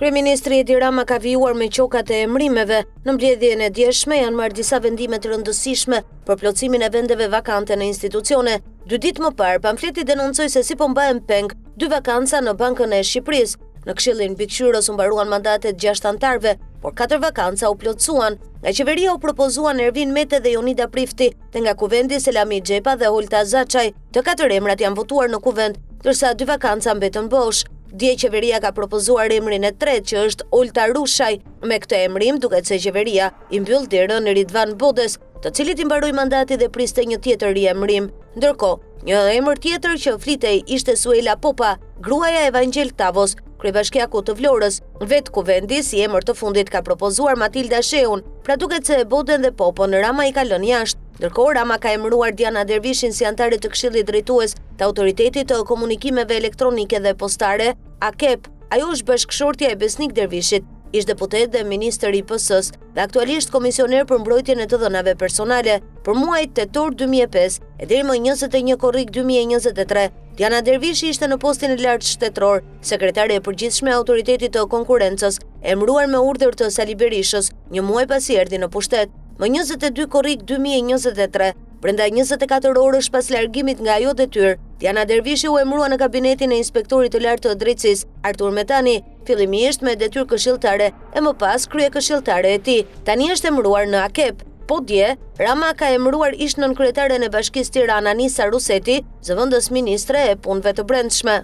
Kryeministri Edi Rama ka vijuar me qokat e emërimeve. Në mbledhjen e djeshme janë marrë disa vendime të rëndësishme për plotësimin e vendeve vakante në institucione. Dy ditë më parë, Pamfleti denoncoi se si po mbahen peng dy vakanca në Bankën e Shqipërisë. Në Këshillin Mbikëqyrës u mbaruan mandatet 6 anëtarëve, por katër vakanca u plotësuan. Nga qeveria u propozuan Ervin Mete dhe Jonida Prifti, dhe nga Kuvendi Selami Xhepa dhe Holta Zaçaj. Të katër emrat janë votuar në Kuvend, ndërsa dy vakanca mbetën bosh. Dje qeveria ka propozuar emrin e tretë që është Olta Rushaj. Me këtë emërim duket se qeveria i mbyll derën Ridvan Bodes, të cilit i mbaroi mandati dhe priste një tjetër riemërim. Ndërkohë, një emër tjetër që flitej ishte Suela Popa, gruaja e Vangjel Tavos, kryebashkiakut të Vlorës. Vetë Kuvendi, si emër të fundit, ka propozuar Matilda Shehun, pra duket se Boden dhe Popën Rama i ka lënë jashtë. Ndërkohë, Rama ka emëruar Diana Dervishin si anëtare të Këshillit Drejtues të Autoritetit të Komunikimeve Elektronike dhe Postare, AKEP. Ajo është bashkëshortja e Besnik Dervishit, ish-deputet dhe ministër i PS-së dhe aktualisht komisioner për mbrojtjen e të dhënave personale për muajt tetor 2005 e deri më 21 korrik 2023. Diana Dervishi ishte në postin e lartë shtetëror, sekretare e përgjithshme e Autoritetit të Konkurrencës, emëruar me urdhër të Sali Berishës, një muaj pasi erdhi në pushtet. Më 22 korrik 2023, brenda 24 orësh pas largimit nga ajo detyrë, Diana Dervishi u emërua në kabinetin e Inspektorit të Lartë të Drejtësisë, Artur Metani, fillimisht me detyrë këshilltare e më pas kryekëshilltare e tij. Tani është emëruar në AKEP. Po dje, Rama ka emëruar ish nënkryetaren e Bashkisë Tiranë Anisa Ruseti, zëvendës ministre e Punëve të Brendshme.